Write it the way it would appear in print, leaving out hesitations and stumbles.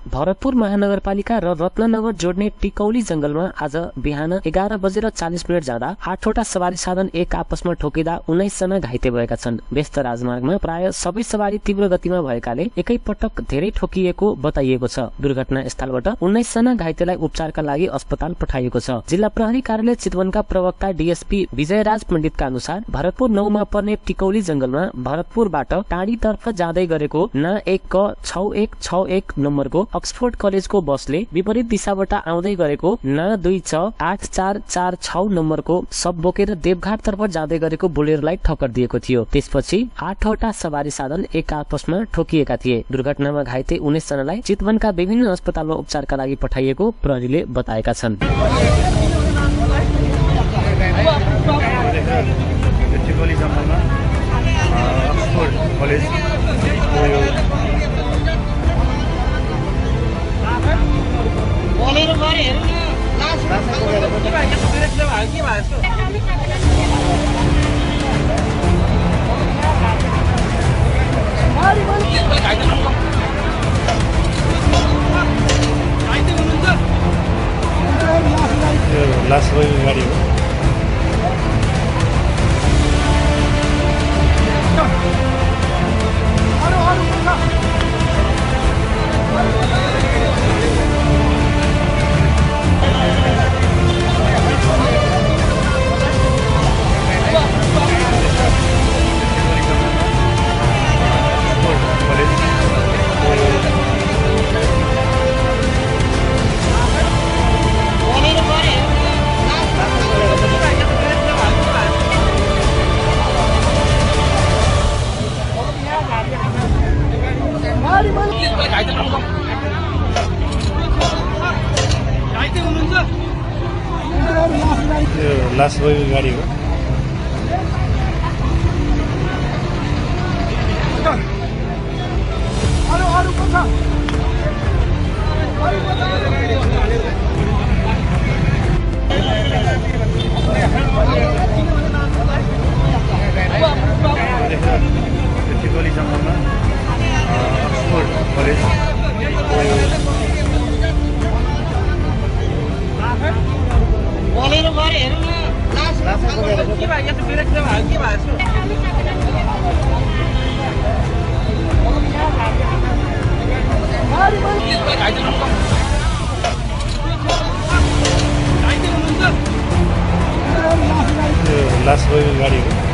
भरतपुर महानगरपालिका र रत्ननगर जोड्ने टिकौली जंगलमा आज बिहान 11:40 जाँदा 8वटा सवारी साधन एक आपसमा ठोकिँदा 19 जना घाइते भएका छन्। व्यस्त राजमार्गमा प्राय सबै सवारी तीव्र गतिमा भएकाले एकैपटक धेरै ठोकिएको बताइएको छ। दुर्घटना स्थलबाट 19 जना घाइतेलाई उपचारका लागि अस्पताल पठाइएको छ। जिल्ला प्रहरी कार्यालय चितवनका प्रवक्ता डीएसपी विजयराज पण्डितका अनुसार भरतपुर 9 मा पर्ने टिकौली जंगलमा भरतपुरबाट टाढीतर्फ जाँदै गरेको न 1 क 6161 नम्बरको अक्सफोर्ड कलेजको बसले विपरीत दिशाबाट आउँदै गरेको न 2 च 8446 नम्बरको सब बोकेर देवघाट तर्फ जाँदै गरेको बोलेरोलाई ठक्कर दिएको थियो। त्यसपछि 8वटा सवारी साधन एक आपसमा ठोकिएका थिए। दुर्घटनामा घाइते 19 जनालाई चितवनका विभिन्न अस्पतालमा उपचारका लागि पठाइएको प्रहरीले बताएका छन्। लास्ट गाडी हो। लास्ट गाडी हो। टिकौली जंगलमा अक्सफोर्ड कलेज लास्ट गाडी हो।